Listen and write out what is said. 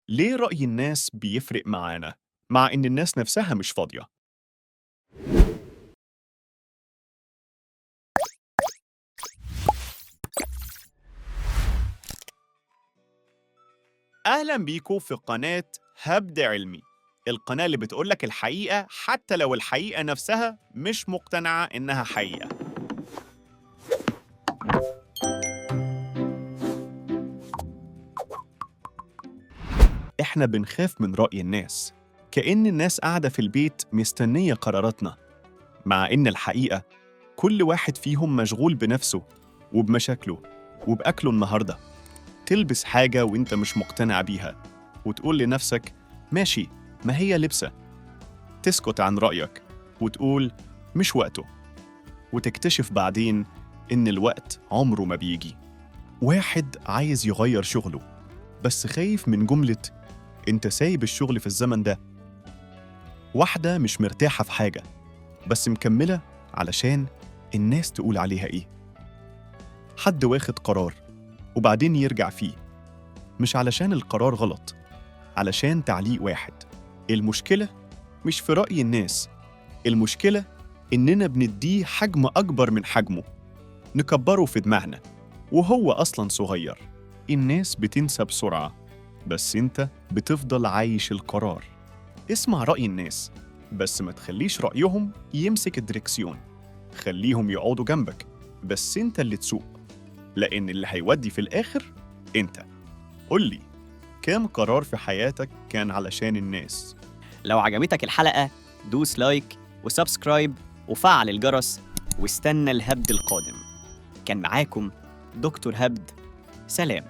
ليه رأي الناس بيفرق معانا مع إن الناس نفسها مش فاضية؟ أهلا بيكو في قناة هبد علمي، القناة اللي بتقولك الحقيقة حتى لو الحقيقة نفسها مش مقتنعة إنها حقيقة. إحنا بنخاف من رأي الناس، كأن الناس قاعدة في البيت مستنية قراراتنا، مع إن الحقيقة كل واحد فيهم مشغول بنفسه وبمشاكله وبأكله النهاردة. تلبس حاجة وإنت مش مقتنع بيها وتقول لنفسك ماشي، ما هي لبسة. تسكت عن رأيك وتقول مش وقته، وتكتشف بعدين إن الوقت عمره ما بيجي. واحد عايز يغير شغله بس خايف من جملة إنت سايب الشغل في الزمن ده. واحدة مش مرتاحة في حاجة بس مكملة علشان الناس تقول عليها إيه. حد واخد قرار وبعدين يرجع فيه، مش علشان القرار غلط، علشان تعليق واحد. المشكلة مش في رأي الناس، المشكلة إننا بنديه حجم أكبر من حجمه، نكبره في دماغنا وهو أصلاً صغير. الناس بتنسى بسرعة، بس أنت بتفضل عايش القرار. اسمع رأي الناس، بس ما تخليش رأيهم يمسك الدركسيون. خليهم يقعدوا جنبك، بس أنت اللي تسوق، لأن اللي هيودي في الآخر أنت. قولي، كام قرار في حياتك كان علشان الناس؟ لو عجبتك الحلقة دوس like و subscribe وفعل الجرس واستنى الهبد القادم. كان معاكم دكتور هبد. سلام.